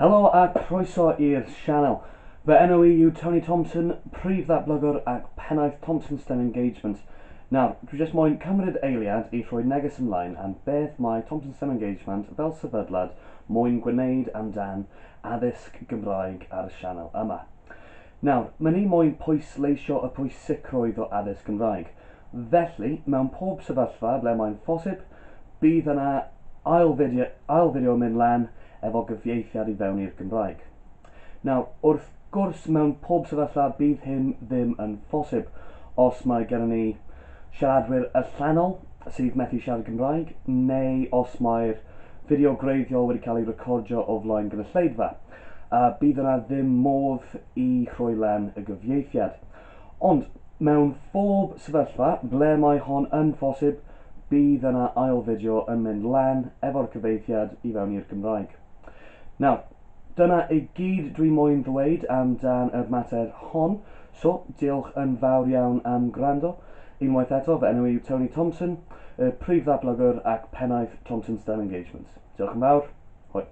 Helo a croeso i'r sianel. Fy enw i yw Tony Thompson, prif ddatblygwr ac pennaeth Thompson STEM Engagement. Nawr, dwi jyst moyn cymryd eiliad i rhoi neges ymlaen am beth mae Thompson STEM Engagement fel sefydliad moyn gwneud amdan addysg Gymraeg ar y sianel yma. Nawr, mae ni moyn pwysleisio y pwysicrwydd o addysg Gymraeg. Felly, mewn pob sefyllfa ble mae'n phosib, bydd yna ail fideo, ail fideo yn mynd lan efo gyfieithiad i fewn i'r Gymraeg. Nawr, wrth gwrs, mewn pob sefyllfa bydd hyn ddim yn phosib. Os mae gennym ni siaradwyr allanol sydd methu siarad Cymraeg, neu os mae'r fideo gwreiddiol wedi cael ei recordio o flaen gynulleidfa, a bydd yna ddim modd i rhoi lan y gyfieithiad. Ond mewn phob sefyllfa ble mae hon yn phosib, bydd yna ail fideo yn mynd lan efo'r cyfieithiad i fewn i'r Gymraeg. Nawr, dyna i gyd dwi moyn ddweud amdan y mater hon, so diolch yn fawr iawn am gwrando. Unwaith eto, fy enw i yw Tony Thompson, y prif ddatblygwr ac pennaeth Thompson STEM Engagements. Diolch yn fawr. Hoi.